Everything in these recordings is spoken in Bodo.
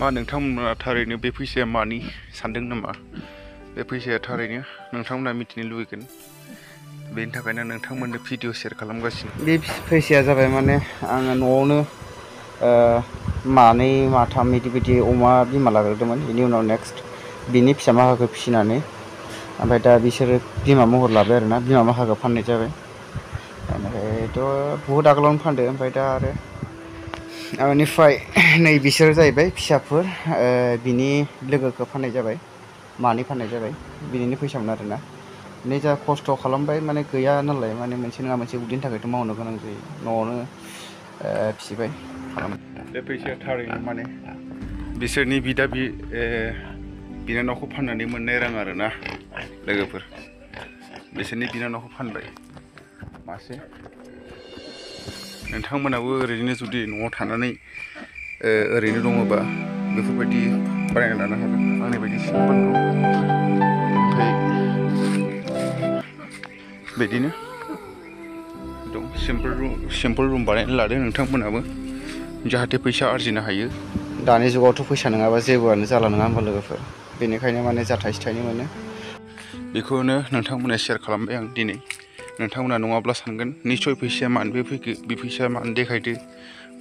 मा नोंथांमोना थारैनो बे फैसाया मानि सानदों नामा? बे फैसाया थारैनो नोंथांमोना मिथिनो लुबैगोन। बेनि थाखायनो नोंथांमोननो भिडिअ शेयार खालामगासिनो। बे फैसाया जाबाय माने आङो न'आवनो मानै माथाम बिदि अमा बिमा लाग्रोदोंमोन। बेनि उनाव नेक्स्ट बिनि फिसा माखाखौ फिसिनानै ओमफ्राय दा बिसोरो बिमा महर लाबाय आरोना, बिमा माखाखौ फाननाय जाबाय। ओमफ्रायथ' बहुद आगोलावनो फानदो। ओमफ्राय दा आरो बेनिफ्राय नै बिसोरो जाहैबाय फिसाफोर, बिनि लोगोखौ फाननाय जाबाय, मानै फाननाय जाबाय। बिनिनो फैसामोन आरोना। नै जा खस्थ' खालामबाय माने गैया नालाय, माने मोनसे नङा मोनसे उदैनि थाखायथ' मावनो गोनां जायो। न'आवनो फिसिबाय खालामबाय। बे फैसाया थारैनो माने बिसोरनि बिनानावखौ फाननानै मोननाय रां आरोना लोगोफोर। बिसोरनि बिनानावखौ फानबाय मासे। नोंथांमोनाबो ओरैनो जुदि न'आव थानानै ओरैनो दङबा बेफोरबायदि बानायना लानो हागोन। आंनि बायदि सिम्पोल न'। ओमफ्राय बिदिनो दं सिम्पोल रुम बानायना लादो नोंथांमोनाबो, जाहाथे फैसा आरजिनो हायो। दानि जुगावथ' फैसा नङाबा जेबोआनो जाला, नङा होमबा लोगोफोर? बेनिखायनो माने जा थाइसे थाइनै मोनो बेखौनो नोंथांमोना शेयार खालामबाय आं दिनै। नोंथांमोना नङाब्ला सानगोन निस्सय फैसाया मानो बे फैसाया मानो देखायदो,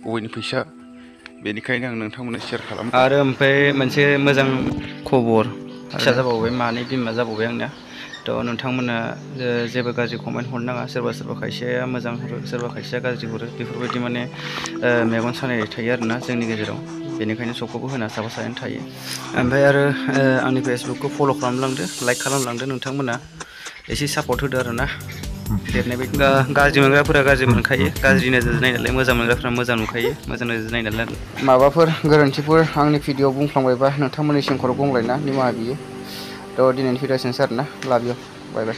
बबेनि फैसा? बेनिखायनो आं नोंथांमोननो शेयार खालामबाय। आरो ओमफ्राय मोनसे मोजां खबर, फिसा जाबावबाय, मानै बिमा जाबावबाय आंना। थ' नोंथांमोना जेबो गाज्रि कमेन्ट हरनो नाङा। सोरबा खायसेया मोजां हरो, सोरबा खायसेया गाज्रि हरो। बेफोरबायदि माने मेगन सानाय थायो आरोना जोंनि गेजेराव। बेनिखायनो सबखौबो होना साफा सानैनो थायो। ओमफ्राय आरो आंनि फेसबुकखौ फल' खालामलांदो, लाइक खालामलांदो नोंथांमोना। एसे सापर्ट होदो आरोना, देरनाय बायदि। गाज्रि मोनग्राफोरा गाज्रि मोनखायो, गाज्रि नोजोरजों नायो नालाय। मोजां मोनग्राफोरा मोजां नुखायो, मोजां नोजोरजों नायो नालाय। माबाफोर गोरोन्थिफोर आंनि भिडिअ'आव बुंफ्लांबायबा नोंथांमोननिसिम खर' गंग्लायना निमाहा बियो। थ' दिनैनि भिडिअ'आ एसेनोसै आरोना। लाभ इउ, बाय बाय।